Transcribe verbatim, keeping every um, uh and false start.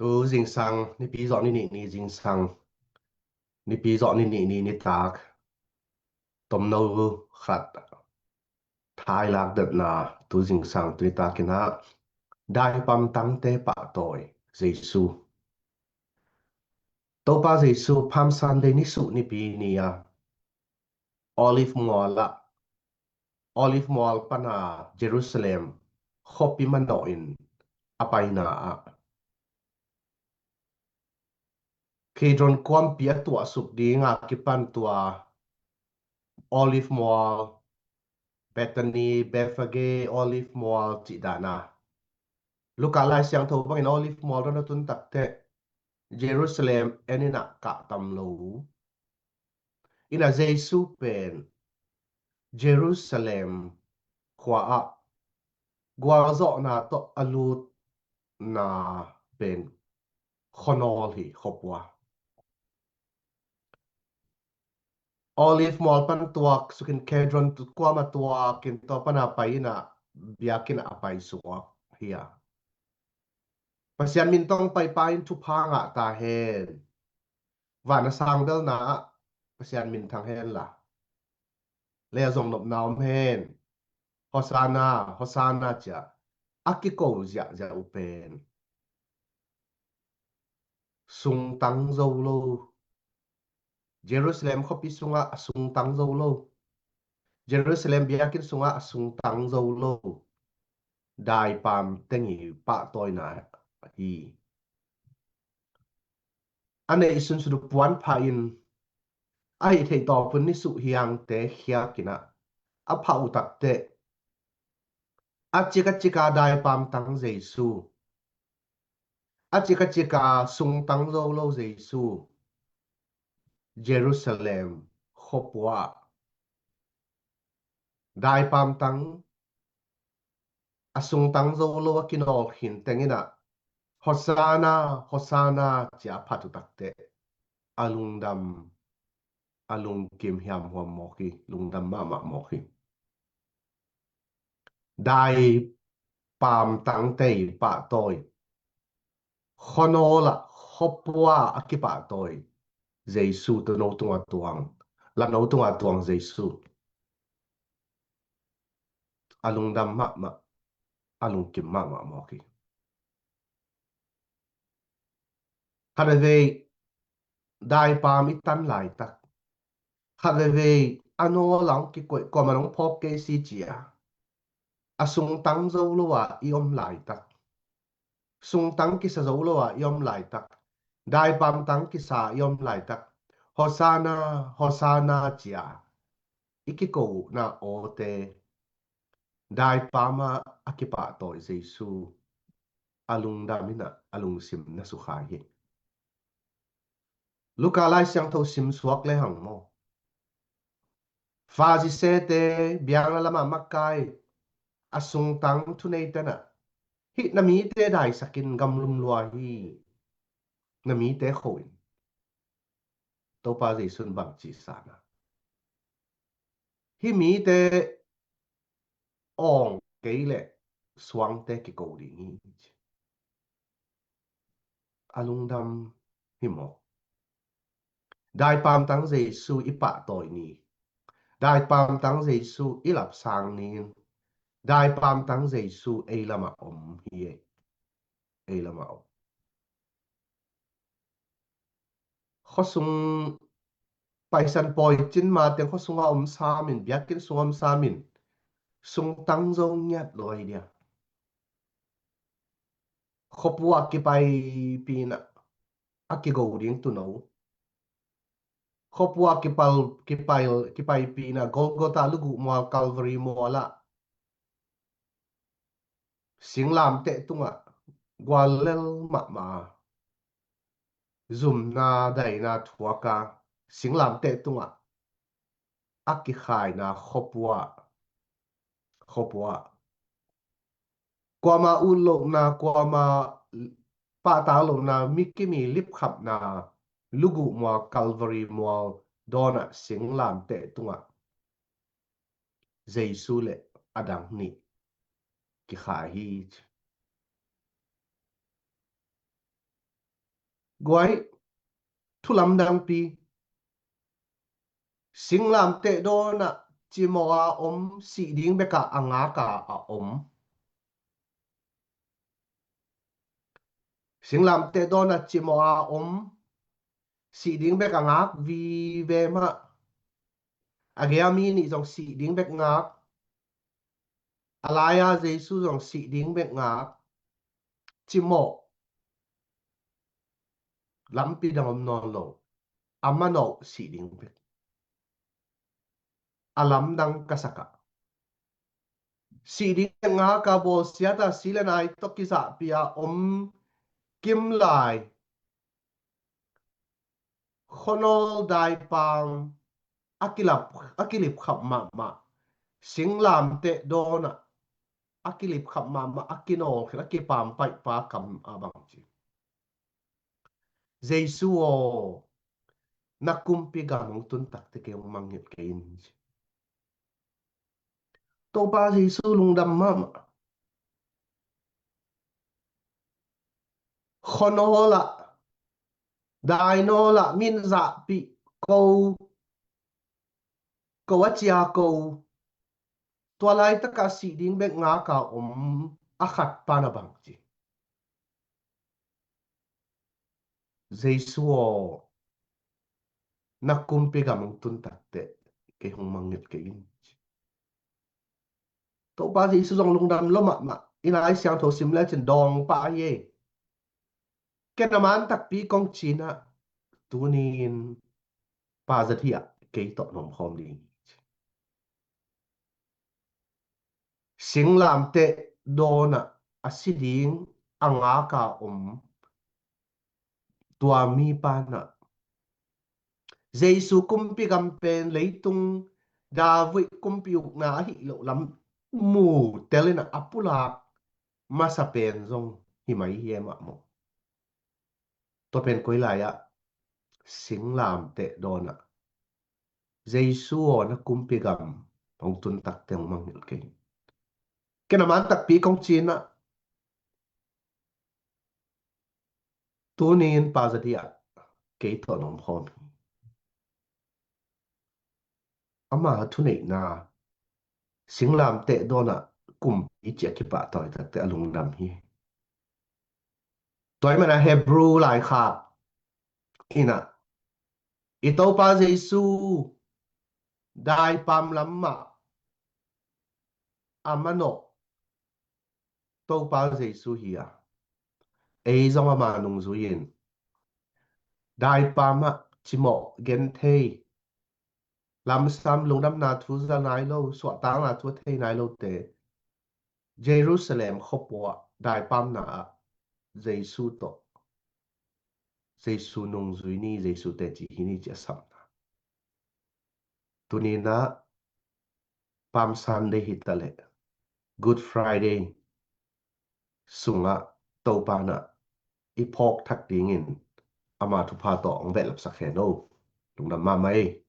Tu zingsang nipi zawh ni nih ni zingsang, nipi zawh ni nih ni nitak, tomno khat thailak datna, tu zingsang tu nitakin ah daipam tangte pahtawi Jesu. Topa Jesu Palm Sunday nisuh nipi ni-a Olive mual ah, Olive mual pana Jerusalem khuapi manawhin a paina ah Kidron kuampi a tuahsuk dinga kipan tua Olive mual, Bethany, Bethphage Olive mual cih dana. Luka Lai Siangtho bangin Olive mual dana tun takteh Jerusalem en inah kah tam lo. Inah Jesu pen Jerusalem khua ah gualzawhna tawh a lutna pen khuanawl hi, khuapua. Olive mual pan tuak sukin Kedron kuama tuakin tua pana pai inah biakinn a pai suak hi a. Pasian min tawh paipa in thupha ngah ta hen. Van a sang belna ah Pasian min thang hen la, le a zong nopna om hen. Hosanna, Hosanna cia a kiko ziahziah uh pen sungtang zo lo. Jerusalem khuapi sungah a sungtang zo lo. Jerusalem biakinn sungah a sungtang zo lo daipam teng i pahtawina hi. A neih sunsun uh puan pha in a hih theih tawpun nisuh hiangte khiakinah a phah uh takteh a cik a cika daipam tang Jesu, a cik a cika sungtang zo lo Jesu Jerusalem khuapua daipam tang a sungtang zo lo a kinawl khin tenginah Hosanna, Hosanna cia a phat uh takteh a lungdam, a lungkim hiamhuam mawk hi, lungdam mahmah mawk hi. Daipam tangte i pahtawi, khuanawl ah khuapua a kipahtawi Jesu, tu no tunga tuang, la no tunga tuang Jesu a lungdam mahmah, a lungkim mahmah mawk hi. Khatvei daipam i tan laitak, khatvei a nawl ah hong kikoih, kuamah hong phawk kei si cia a sungtang zo lo ah i om laitak, sungtang kisa zo lo ah i om laitak, daipam tang kisa i om laitak, Hosanna, Hosanna cia i kikona awte daipam ah a kipahtawi Jesu a lungdam inah a lungsim na sukhai hi. Luka Lai Siangtho sim suak le hang maw? Farisaite biakna lamah makai a sungtang thuneite nah, hih na mite daisakin gamlum lua hi, na mite kho in. Topa Jesu in bangci sana, hih mite awng kei leh suangte kiko ding hi, ci. A lungdam hi maw? Daipam tang Jesu i pahtawi ni. Daipam tang Jesu i lapsang ni. Daipam tang Jesu ei lamah om hi ei. Ei lamah om. Khuasung paisan pawi cin mateng khuasungah om samin, biakinn sungah om samin, sungtang zo ngiat lo ai dia. Khuapua kipaipi inah a kigo ding tuno. Khuapua kipal, kipal, kipaipi inah Golgotha luguh mual Calvary mual ah singlamteh tungah guallel mahmah zumna daina thuaka singlamteh tungah a kikhaina khuapua, khuapua. Kuama utlohna, kuama pahtak lohna, mi kimi lipkhapna luguh mual Calvary mual dawnah singlamteh tungah Jesu le a dang nih kikhai hi. Guai, thu lamdangpi. Singlamteh dawnah cimawh a om, sih ding bekah a ngak a om. Singlamteh dawnah cimawh a om, sih ding bek a ngak vive mah. A gei a mi nih zong sih ding bek ngak. A lai-a Jesu zong sih ding bek ngak. Cimawh lampi dang om nawn lo. A manawh sih ding bek. A lamdang ka sak ah, sih ding bek ngak a, bawlsiat a, si le nai tawh kizahpih a om kim lai, khuanawl daipam a kilap, a kilipkhap mahmah, singlamteh dawnah a kilipkhap mahmah, a kinawlkhin, a kipampaihpa kam a bang ci. Jesu aw, na kumpi gam hong tun takte kei hong mangngilh kei in, ci. Topa Jesu lungdam mahmah. Khuanawl ah, dainawl ah, min zahpih ko, ko a cia ko, tua laitakah sih ding bek ngak a om a khat pan a bang ci. Jesu aw, na kumpi gam hong tun takte kei hong mangngilh kei in, ci. Topa Jesu zong lungdam lo mahmah. I Lai Siangtho sim lecin dawng pah hi ei. Ken a man takpi kong ci-in ah, tuni-in Pa Za Dih ah kei tawh na om khawm ding hi, ci. Singlamteh dawnah a si ding a ngak a om tua mi pan ah, Jesu kumpi gam pen leitung David kumpi ukna ahih loh lam mu tel in ah a pulak masa pen zong hi mai hi e mah maw. Tua pen koi lai-ah, singlamteh dawnah, Jesu aw, na kumpi gam hong tun takte hong mangngilh kei in. Ken a man takpi kong ci-in ah, tuni-in Pa Za Dih ah kei tawh na om khawm hi. Ama thuneihna, singlamteh dawnah kumpi ci a kipahtawi takte a lungdam hi. Tua ahih manin ah Hebrew laikhak in ah, i Topa Jesu daipam lam mah a manawh Topa Jesu hi a, ei zong ama nungzui in daipam ah cimawh genthei, lamsam, lungdamna thu za nai lo, suahtakna thu a thei nai lote Jerusalem khuapua ah daipamna ah Jesu tawh, Jesu nungzui ni, Jesu teci hi ni ci a sapna. Tuni-in ah Palm Sunday hi taleh Good Friday sungah Topa in ah i phawk thak dingin ama thupha tawh hong behlap sak hen o. Lungdam mahmah ei.